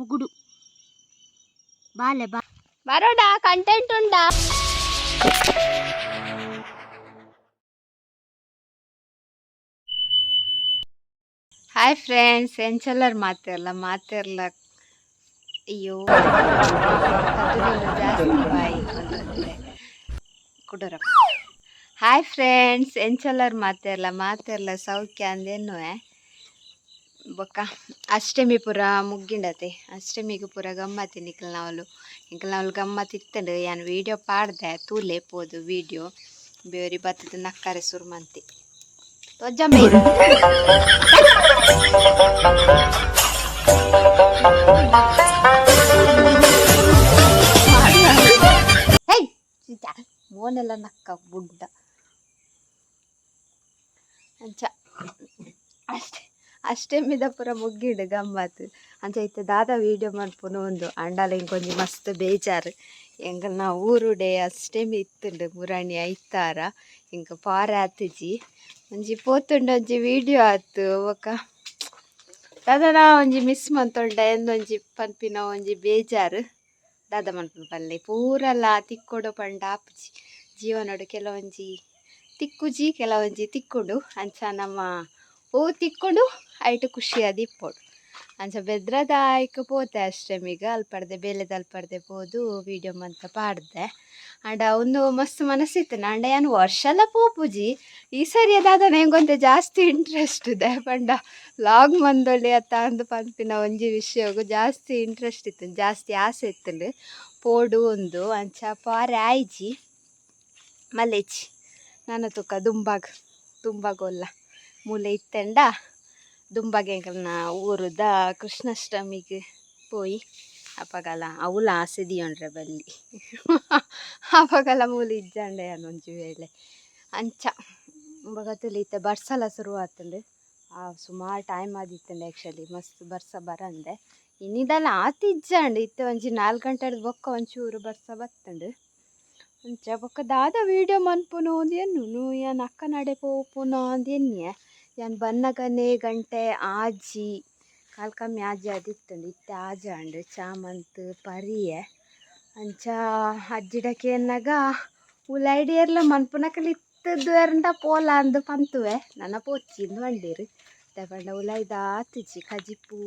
ಮುಗುಡು ಬಾಲೆ ಬಾ Baroda content ಉಂಡಾ. Hi friends, ಎಂಚಲ್ಲರ್ ಮಾತೆರ್ಲ ಮಾತೆರ್ಲ. ಅಯ್ಯೋ, ಜಾಸ್ತಿ ಬಾಯಿ ಕುಡೋರ. ಹಾಯ್ ಫ್ರೆಂಡ್ಸ್, ಎಂಚಲ್ಲರ್ ಮಾತೆರ್ಲ ಮಾತೆರ್ಲ ಸೌಖ್ಯ ಅಂದೆನ್ನುವೆ. ಬೊಕ್ಕ ಅಷ್ಟಮಿ ಪೂರ ಮುಗ್ಗಿಂಡತೆ. ಅಷ್ಟಮಿಗೆ ಪೂರ ಗಮ್ಮತ್ತಿ ನಿಕಲ್ ನಾವಲು ಎಂಕಲ್ ನಾವಲು ಗಮ್ಮತ್ ಇತ್ತಂಡು. ಯಾನ್ ವೀಡಿಯೋ ಪಾಡ್ದೆ, ತೂಲೆ ಪೋದು ವೀಡಿಯೋ. ಬೇರಿ ಬತ್ತದ ನಕ್ಕರೆ ಸುರುಮಂತಿ ತೊಜ್ಜಮ್ಮೆ. ಹೇಯ್, ಮೋನೆಲ್ಲ ನಕ್ಕ ಬುಡ್ಡ. ಅಂಚ ಅಷ್ಟೇ, ಅಷ್ಟೆಮಿದ ಪೂರ ಮುಗ್ಗಿಂಡು ಗಮ್ಮತ್. ಅಂಚ ಇತ್ತೆ ದಾದ ವೀಡಿಯೋ ಮನ್ಪುನು ಒಂದು ಅಂಡಲ ಇಂಕೊಂಜಿ ಮಸ್ತ್ ಬೇಜಾರು. ಎಂಕಲ್ನ ಊರುಡೆ ಅಷ್ಟೆಮಿ ಇತ್ತುಂಡು, ಮುರಾಣಿ ಐತಾರ. ಇಂಕ ಪಾರೆ ಆತಿಜಿ. ಒಂಜಿ ಪೋತುಂಡು, ಒಂಜಿ ವೀಡಿಯೋ ಆತು. ಬೊಕ ದಾದನ ಒಂಜಿ ಮಿಸ್ ಮಂತೊಂಡ ಎಂದೊಂಜಿ ಪನ್ಪಿನ ಒಂಜಿ ಬೇಜಾರು. ದಾದ ಮನ್ಪುನು ಪಲ್ಲೆ, ಪೂರಲ ತಿಕ್ಕೊಡು ಪಂಡ ಆಪುಜಿ. ಜೀವನಡು ಕೆಲವೊಂಜಿ ತಿಕ್ಕುಜಿ, ಕೆಲವೊಂಜಿ ತಿಕ್ಕುಂಡು. ಅಂಚ ನಮ್ಮ ಓ ತಿಕ್ಕೊಂಡು ಐಟ್ ಖುಷಿಯಾದ್ ಇಪ್ಪೊಡು. ಅಂಚ ಬೆದ್ರದ ಆಯ್ಕ್ ಪೋತೆ ಅಷ್ಟಮಿಗ್. ಅಲ್ಪರ್ದೆ ಬೇಲೆದ ಅಲ್ಪರ್ದೆ ಪೋದು ವೀಡಿಯೋ ಮಂತ ಪಾಡ್ದೆ. ಆಂಡ ಉಂದು ಮಸ್ತ್ ಮನಸ್ಸಿತ್ತು. ಆಂಡ ಯಾನ್ ವರ್ಷಲ ಪೋಪುಜಿ. ಈ ಸರಿ ದಾದನ ಎಂಕೊಂತೆ ಜಾಸ್ತಿ ಇಂಟ್ರೆಸ್ಟ್ ಇದೆ ಪಂಡ ಲಾಗ್ ಮಂದೊಲಿ ಅತ್ತ ಅಂದ್ ಪನ್ಪಿನ ಒಂಜಿ ವಿಷಯಗು ಜಾಸ್ತಿ ಇಂಟ್ರೆಸ್ಟ್ ಇತ್ತು, ಜಾಸ್ತಿ ಆಸೆ ಇತ್ತುಂಡು ಪೋಡು ಒಂದು. ಅಂಚ ಪಾರೆ ಆಯ್ಜಿ, ಮಲ್ಲೇಚಿ. ನನ ತುಕ ದುಂಬಾಗ್ ದುಂಬಾಗ್ ಮೂಲೆ ಇತ್ತೆಂಡ ದುಂಬಾಗ್ ಎಂಕಲ್ನ ಊರುದ ಕೃಷ್ಣಾಷ್ಟಮಿಗ್ ಪೋಯಿ. ಅಪಗಲ ಅವುಲ ಆಸೆ ದಿಯೊಂಡ್ರೆ ಬಲ್ಲಿ. ಅಪಗಲ ಮೂಲು ಇಜ್ಜಾಂಡ ಯಾನ್ ಒಂಜಿ ವೇಳೆ. ಅಂಚ ಬೊಕ ತೂಲೆ, ಇತ್ತೆ ಬರ್ಸಲ ಶುರು ಆತುಂಡು. ಸುಮಾರು ಟೈಮ್ ಆದಿತ್ತುಂಡು ಆ್ಯಕ್ಚುಲಿ ಮಸ್ತ್ ಬರ್ಸ ಬರಂದೆ. ಇನಿದಲ ಆತ್ ಇಜ್ಜಾಂಡ್. ಇತ್ತೆ ಒಂಜಿ 4 ಗಂಟೆಡ್ದ್ ಬೊಕ್ಕ ಒಂಚೂರು ಬರ್ಸ ಬತ್ತುಂಡು. ಅಂಚ ಬೊಕ್ಕ ದಾದ ವೀಡಿಯೋ ಮನ್ಪುನು ಅಂದ್ ಎನ್ನುನು. ಯಾನ್ ಅಕ್ಕನಡೆ ಪೋಪುನ ಅಂದ್ ಎನ್ನಿಯೆ. ಯಾನ್ ಬನ್ನಗನೆ ಗಂಟೆ 6, ಕಾಲ್ ಕಮ್ಮಿ 6 ಆದಿತ್ತುಂಡು. ಇತ್ತೆ 6 ಆಂಡ್. ಚಾ ಮಂತ್ ಪರಿಯೆ. ಅಂಚ ಅಜ್ಜಿಡ ಕೇನ್ನಗ ಉಲಾಯಿಡ್ ಏರ್ಲ ಮನ್ಪುನಕುಲು ಇತ್ತುದು ಎರ್ಂಡ ಪೋಲ ಅಂದ್ ಪಂತುವೆ. ನನ ಪೋಚಿ ಇಂದ್ ಪಂಡೆರ್. ದಾಯೆ ಪಂಡ ಉಲಾಯಿದ ಆತಿಜಿ. ಕಜಿಪು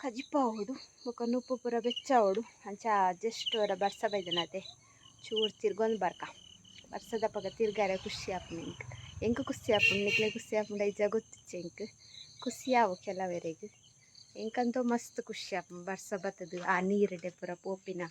ಕಜಿಪು ಆವೊಡು, ಬೊಕ ನುಪ್ಪು ಪೂರ ಬೆಚ್ಚ ಆವೊಡು. ಅಂಚ ಜಸ್ಟ್ ಒರ ಬರ್ಸ ಬೈದನತೆ ಚೂರು ತಿರ್ಗೊಂದು ಬರ್ಕ. ಬರ್ಸದಪಗ ತಿರ್ಗಾರೆ ಖುಷಿ ಆಪುಂಡು ಎಂಕ್. ಎಂಕ್ ಖುಷಿ ಆಪುಂಡು, ನಿಕ್ಲೆಗ್ ಖುಷಿ ಆಪುಂಡ ಇಜ್ಜ ಗೊತ್ತಿಜ್ಜಿ. ಎಂಕ್ ಖುಷಿ ಆವು ಕೆಲವೆರೆಗ್, ಎಂಕಂತೂ ಮಸ್ತ್ ಖುಷಿ ಆಪುಂಡು ಬರ್ಸ ಬತ್ತದು ಆ ನೀರುಡೆ ಪೂರ ಪೋಪಿನ.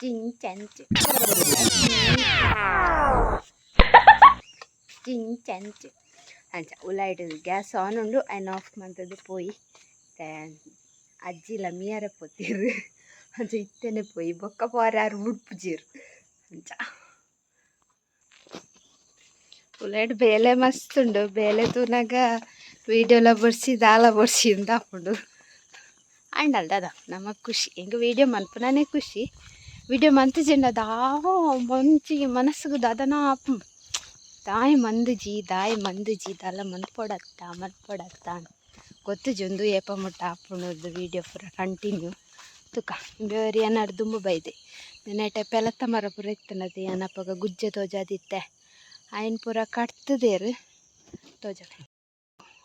ಜಿಂಚಂಚ್ ಜಿಂಚಂಚ್. ಅಂಚ ಉಲಾಯಿಡ್ ಗ್ಯಾಸ್ ಆನ್ ಉಂಡು, ಐನ್ ಆಫ್ ಮಂತುದು ಪೋಯಿ. ಅಜ್ಜಿಲ ಮೀಯರೆ ಪೋತೆರ್. ಅಂಚ ಇತ್ತೆನೆ ಪೋಯಿ, ಬೊಕ್ಕ ಪೋರೆ ಆರ್ ಬುಡ್ಪುಜೆರ್. ಅಂಚ ಉಲಾಯಿಡ್ ಬೇಲೆ ಮಸ್ತ್ ಉಂಡು. ಬೇಲೆ ತೂನಗ ವೀಡಿಯೋಲ ಬೊಡ್ಚಿ ದಾಲ ಬೊಡ್ಚಿ ಇಂದ್ ಆಪುಂಡು. ಆಂಡಲ್ ದಾದ, ನಮಕ್ ಖುಷಿ. ಎಂಕ್ ವೀಡಿಯೋ ಮನ್ಪುನನೇ ಖುಷಿ. ವೀಡಿಯೋ ಮಂತಿಜಿಂಡ ದಾವ ಒಂಜಿ ಮನಸ್ಸುಗು ದಾದನ ಆಪುಂಡು. ದಾಯೆ ಮಂದುಜಿ, ದಾಯೆ ಮಂದುಜಿ, ದಾಲ ಮನ್ಪೊಡತ್ತ ಮನ್ಪೊಡತ್ತ. ಗೊತ್ತುಜಿ ಉಂದು ಏಪ ಮುಟ್ಟ ಆಪುಂಡು ವೀಡಿಯೋ ಪೂರ ಕಂಟಿನ್ಯೂ. ತುಕ ಇಂಬೆ ಎನಡ್ ದುಂಬು ಬೈದೆ. ನೆಟೆ ಪೆಲತ್ತ ಮರ ಪೂರ ಇತ್ತುಂಡತೆ. ಯಾನ್ ಅಪಗ ಗುಜ್ಜೆ ತೋಜಾದಿತ್ತೆ. ಐನ್ ಪೂರ ಕಡ್ತುದೆರ್ ತೋಜಲೆ.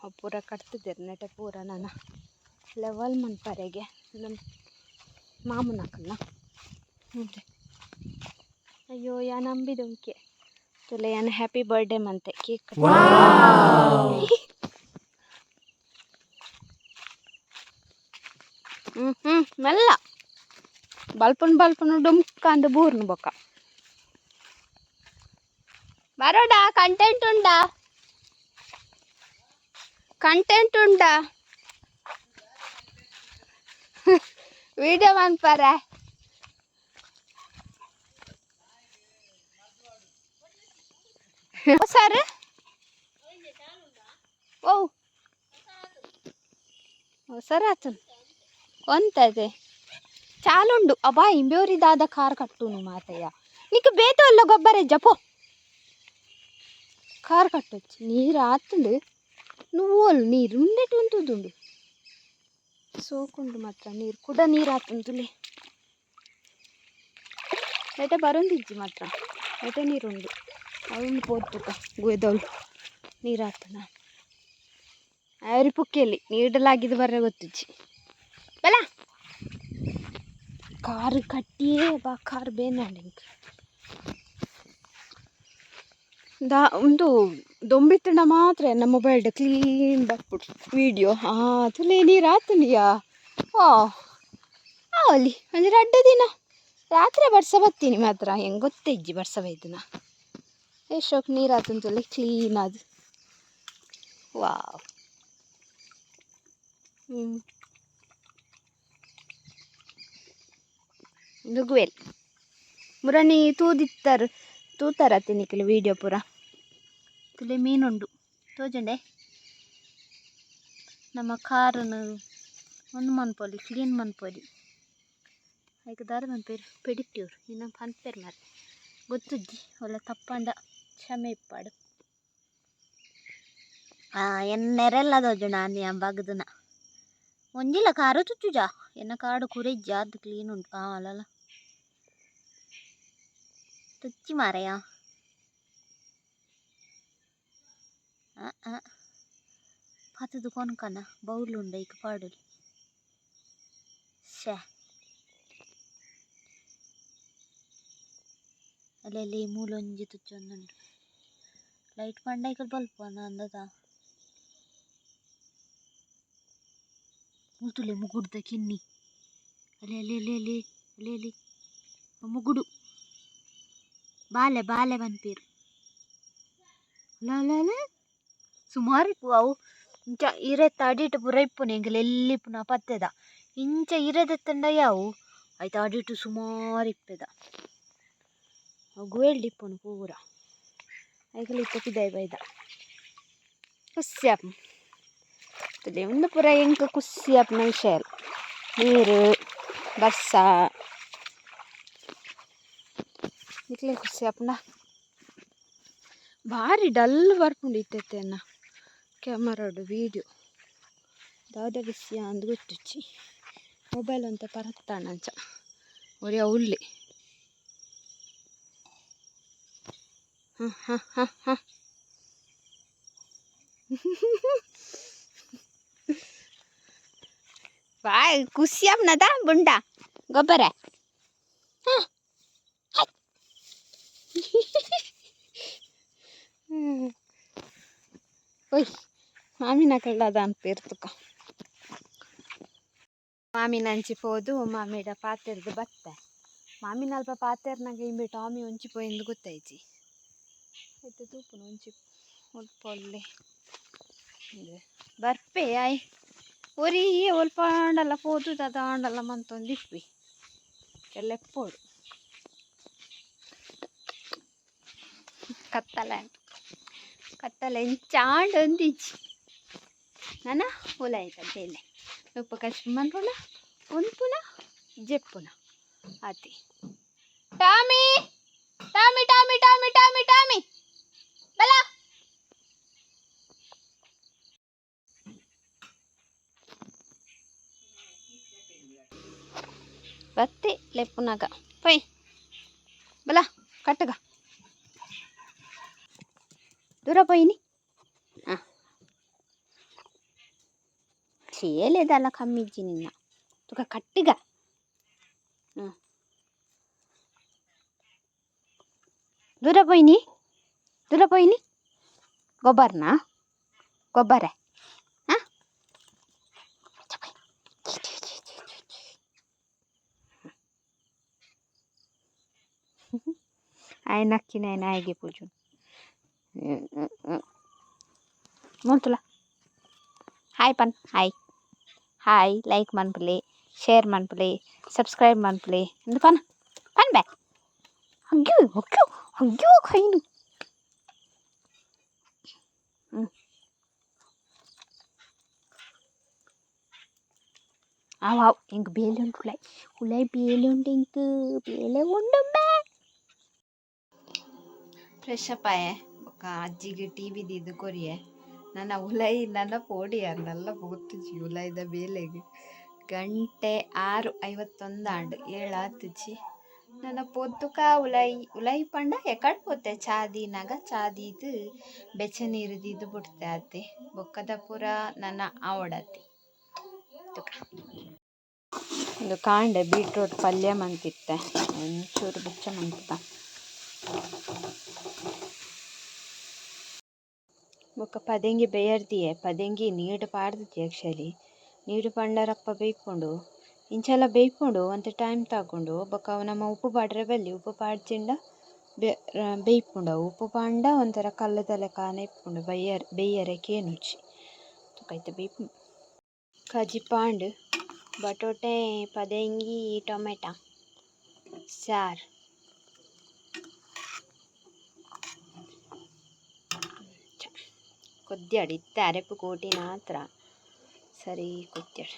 ಅವು ಪೂರ ಕಡ್ತುದೆರ್. ನೆಟೆ ಪೂರ ನನ ಲೆವೆಲ್ ಮನ್ಪರೆಗೆ ನಮ್ಮ ಮಾಮುನಕಲ್ನ. ಅಯ್ಯೋ, ಯಾನ್ ಅಂಬಿದುಂಕೆ ತೂಲೆ. ಯಾನ್ ಹ್ಯಾಪಿ ಬರ್ಡೇ ಮಂತೆ ಕೇಕ್. ಹ್ಞೂ ಹ್ಞೂ ಮೆಲ್ಲ ಬಲ್ಪುನ್ ಬಲ್ಪುನು ಡುಮ್ಕಂದು ಬೂರ್ನು ಬೊಕ್ಕ. ಬರೋಡ ಕಂಟೆಂಟ್ ಉಂಡಾ? ಕಂಟೆಂಟ್ ಉಂಡಾ? ವೀಡಿಯೋ ಮನ್ಪರೆ ಸರ್. ಓ ಸರ್, ಆತನ್ ಒಂತದೆ ಚಾಲುಂಡು. ಅಬ್ಬಾ, ಇಂಬ್ಯೋರಿ ದಾದ ಕಾರ್ ಕಟ್ಟುನು ಮಾತಯ್ಯ. ನಿಕ್ ಬೇತೆ ಅಲ್ಲ ಗೊಬ್ಬರ ಜಪೋ ಕಾರ್ ಕಟ್ಟೊಚ್ಚಿ. ನೀರು ಆತುಂಡು. ನುವ್ವೋಲು ನೀರು ಉಂಡೆಟ್ ಉಂತುದುಂಡು. ಸೋಕುಂಡು ಮಾತ್ರ ನೀರು ಕುಡ ನೀರು ಆತುಂತುಲೆ ಐಟೆ ಬರೊಂದಿಜ್ಜಿ ಮಾತ್ರ ಐಟೆ ನೀರುಂಡು ಅವನು ಪೋತುಕ ಗುವೆದವಳು ನೀರು ಆತನ ಆರಿ ಪುಕ್ಕೆಯಲ್ಲಿ ನೀಡಲಾಗಿದ್ದು ಬರ್ರೆ ಗೊತ್ತಿಜ್ಜಿ ಬಲ ಕಾರು ಕಟ್ಟಿಯೇ ಬಾ ಕಾರು ಬೇನಾಂಡ್ ಎಂಕ್ ದಾ ಉಂದು ದೊಂಬಿತ್ತಂಡ ಮಾತ್ರ ಎನ್ನ ಮೊಬೈಲ್ಡ್ ಕ್ಲೀನ್ ಬರ್ಪುಡು ವೀಡಿಯೋ ತುಲೆ ನೀರು ಆತುಂಡಿಯಾ ಆ ಆವಲಿ ಒಂಜಿ ರಡ್ಡ್ ದಿನ ರಾತ್ರೆ ಬರ್ಸ ಬತ್ತೀನಿ ಮಾತ್ರ ಹೆಂಗೆ ಗೊತ್ತಿಜ್ಜಿ ಬರ್ಸ ಬೈದಿನ ಎಷ್ಟೊಕ್ ನೀರು ಆತುಂತುಲೆ ಕ್ಲೀನ್ ಅದು ವಾವ್ ಉಂದು ಗುವೆಲ್ ಮುರಣಿ ತೂದಿತ್ತರ್ ತೂತಾರ ತಿನಿಕಲು ವೀಡಿಯೋ ಪೂರ ತುಲೆ ಮೀನುಂಡು ತೋಜುಂಡೆ ನಮ್ಮ ಕಾರನ್ನು ಒಂದು ಮನ್ಪೊಲಿ ಕ್ಲೀನ್ ಮನ್ಪೊಲಿ ಐಕ್ ದಾದ ಮನ್ಪೇರು ಪೆಡಿಕ್ಯೂರ್ ಇನ್ನ ಪನ್ಪೇರು ಮಾರ್ರೆ ಗೊತ್ತುಜ್ಜಿ ಒಲ್ಲ ತಪ್ಪಂಡ ಕ್ಷಮೆ ಇಪ್ಪಾಡು ಎನ್ನೆರೆಲ್ಲ ತೋಜುಂಡು ಆನಿ ಯಾನ್ ಬಗ್ದುನ ಒಂಜಿಲ ಕಾರು ತುಚ್ಚುಜ ಎನ್ನ ಕಾಡು ಕುರೆಜ್ಜಿ ಆತ್ ಕ್ಲೀನ್ ಉಂಡು ಅಲಲ ತುಚ್ಚಿ ಮಾರಾಯ ಪತ್ತುದು ಕೊನಕನ ಬೌಲ್ ಉಂಡು ಐಕ್ ಪಾಡೊಲಿ ಶ್ಯೆ ಅಲ್ಲೆಲ್ಲಿ ಮೂಲೊಂಜಿ ತುಚ್ಚೊಂದುಂಡು ಲೈಟ್ ಪಂಡ ಐಕುಲು ಬಲ್ಪುನ ಅಂದದ ಮೂಲು ತೂಲೆ ಮುಗುಡ್ದ ಕಿನ್ನಿ ಅಲೆ ಅಲೆ ಅಲೆ ಅಲೆ ಅಲೆ ಅಲೆ ಮುಗುಡು ಬಾಲೆ ಬಾಲೆ ಪನ್ಪೆರ್ ಅಲ ಅಲ ಅಲ ಸುಮಾರು ಇಪ್ಪು ಅವು ಇಂಚ ಇರೆತ್ತ ಅಡಿಟ್ ಪೂರ ಇಪ್ಪುನು ಎಂಕುಲು ಎಲ್ಲಿ ಇಪ್ಪುನ ಪತ್ತೆದ ಇಂಚ ಇರೆ ದೆತ್ತುಂಡ ಯಾವು ಐತ ಅಡಿಟ್ ಸುಮಾರು ಇಪ್ಪೆದ ಅವು ಗುವೆಲ್ಡ್ ಇಪ್ಪುನು ಪೂರ ಐಕುಲು ಇತ್ತೆ ಪಿದಾಯಿ ಬೈದ ಖುಷಿ ಆಪುಂಡು ತೂಲೆ ಉಂದು ಪೂರ ಎಂಕ್ ಖುಷಿ ಆಪುನ ವಿಷಯ ನೀರು ಬರ್ಸ ನಿಕ್ಲೆಗ್ ಖುಷಿ ಆಪುಂಡ ಬಾರಿ ಡಲ್ ಬರ್ಪುಂಡು ಇತ್ತೆ ಎನ್ನ ಕ್ಯಾಮರಾಡ್ ವೀಡಿಯೋ ದಾದ ವಿಷಯ ಅಂದ್ ಗೊತ್ತುಜ್ಜಿ ಮೊಬೈಲ್ ಒಂತೆ ಪರತ್ತಾಂಡ್ ಅಂಚ ಒರಿಯ ಉಲ್ಲೆ ಹಾಂ ಹಾಂ ಹಾಂ ಹಾಂ ಬಾಯ್ ಖುಷಿ ಆಪ್ನದ ಬುಂಡ ಗೊಬ್ಬರ ಹಾಂ ಓಯ್ ಮಾಮಿನ ಕಳ್ಳದ ಅನ್ಪೇರ್ತುಕ ಮಾಮಿನ ಅಂಚಿ ಪೋದು ಮಾಮಿಡ ಪಾತೆರ್ದು ಬತ್ತೆ ಮಾಮಿನ ಅಲ್ಪ ಪಾತೆರ್ನಾಗ ಇಂಬೆ ಟಾಮಿ ಒಂಚಿ ಪೋಯಿಂದು ಗೊತ್ತಾಯ್ಜಿ ಇತ್ತೆ ತೂಪುನು ಒಂಚಿ ಒಲ್ಪ ಒಲ್ಲೆ ಇಂದು ಬರ್ಪೆ ಆಯ್ ಒರಿ ಒಲ್ಪ ಆಂಡಲ ಪೋದು ದಾದ ಆಂಡಲ ಮಂತೊಂದು ಇಪ್ಪಿ ಲೆಪ್ಪೋಡು ಕತ್ತಲೆ ಕತ್ತಲೆ ಎಂಚಾಂಡ್ ಒಂದಿಜ್ಜಿ ನನ ಉಲಾಯ್ತ ಬೇಲೆ ಉಪ್ಪು ಕಶ್ ಮನ್ಪುನ ಉನ್ಪುನ ಜೆಪ್ಪುನ ಆತಿ Tommy Tommy Tommy Tommy Tommy Tommy ಬಲ ಬತ್ತಿ ಲೆಪ್ಪುನಾಗ ಪೈ ಬಲ ಕಟ್ಟಗ ದೂರ ಪೋಯಿನಿ ಹಾಂ ಚೇಲೆದಲ್ಲ ಕಮ್ಮಿಜ್ಜಿ ನಿನ್ನ ತುಕ ಕಟ್ಟಿಗ ಹ್ಞೂ ದೂರ ಪೋಯಿನಿ ದೂರ ಪೋಯಿನಿ ಗೊಬ್ಬರನಾ ಗೊಬ್ಬರ ಹಾಂ ಆಯ್ ನಕ್ಕಿನ ನಾಯಿಗೆ ಪೂಜು ಮೂಲ್ತುಲ ಹಾಯ್ ಪನ್ ಹಾಯ್ ಹಾಯ್ ಲೈಕ್ ಮನ್ಪುಲೆ ಶೇರ್ ಮನ್ಪುಲೆ ಸಬ್ಸ್ಕ್ರೈಬ್ ಮನ್ಪುಲೆ ಇಂದು ಪನ್ ಪನ್ ಬ್ಯಾ ಅಗ್ಯೋ ಅಗ್ಯೋ ಅಗ್ಯೋ ಖೈನು ಆವ್ ಆವ್ ಎಂಕ್ ಬೇಲೆ ಉಂಡು ಉಲಾಯ್ ಉಲಾಯ್ ಬೇಲೆ ಉಂಡು ಎಂಕ್ ಬೇಲೆ ಉಂಡು ಫ್ರೆಶ್ ಅಪ್ ಆಯೆ ಬೊಕ್ಕ ಅಜ್ಜಿಗೆ ಟಿ ವಿ ದೀದ್ ಕೊರಿಯೆ. ನನ ಉಲೈ ನನ ಪೋಡಿಯಾರ್ ನಲ್ಲ ಪೋತುಜಿ ಉಲೈದ ಬೇಲೆಗ್. ಗಂಟೆ 6:51 ಆಂಡ್, ಏಳಾತುಜಿ. ನನ ಪೊದ್ದುಕ ಉಲೈ ಉಲೈ ಪಂಡ ಎಕಡ್ ಪೋತೆ ಚಾ ದೀನಾಗ ಚಾ ದೀದ್ ಬೆಚ್ಚ ನೀರು ದೀದ್ ಬುಡ್ತೆ ಆತೆ. ಬೊಕ್ಕದ ಪೂರ ನನ ಆವೊಡಾತೆ. ತುಕ ಉಂದು ಕಾಂಡೆ ಬೀಟ್ರೋಟ್ ಪಲ್ಯ ಮಂತಿತ್ತೆ, ಒಂಚೂರು ಬೆಚ್ಚ ಮಂತುದ. ಬೊಕ್ಕ ಪದೆಂಗಿ ಬೇಯರ್ದಿಯೆ, ಪದೆಂಗಿ ನೀರು ಪಾಡ್ದಿತ್ತೆ ಆಕ್ಚುಲಿ. ನೀರು ಪಂಡರಪ್ಪ ಬೇಯ್ಪುಂಡು, ಇಂಚಲ ಬೇಯ್ಪುಂಡು, ಒಂತೆ ಟೈಮ್ ತಾಗುಂಡು. ಬೊಕ್ಕ ಅವು ನಮ ಉಪ್ಪು ಪಾಡ್ರೆ ಬಲ್ಲಿ, ಉಪ್ಪು ಪಾಡ್ಜಿಂಡ ಬೇಯ್ಪುಂಡು ಅವು. ಉಪ್ಪು ಪಾಂಡ ಒಂಥರ ಕಲ್ಲುದ ಲೆಕ್ಕನೆ ಇಪ್ಪುಂಡು, ಬೈಯರ್ ಬೇಯರೆ ಕೇನುಜಿ. ತುಕ ಇತ್ತೆ ಬೇಯ್ಪುಂಡು. ಕಜಿಪಾಂಡ್ ಬಟೋಟೆ ಪದೆಂಗಿ ಟೊಮೆಟ ಸಾರ್. ಕೊದ್ಯಾಡ್ ಇತ್ತೆ ಅರೆಪು ಕೋಟಿನ ಮಾತ್ರ ಸರಿ ಕೊದ್ಯಾಡ್.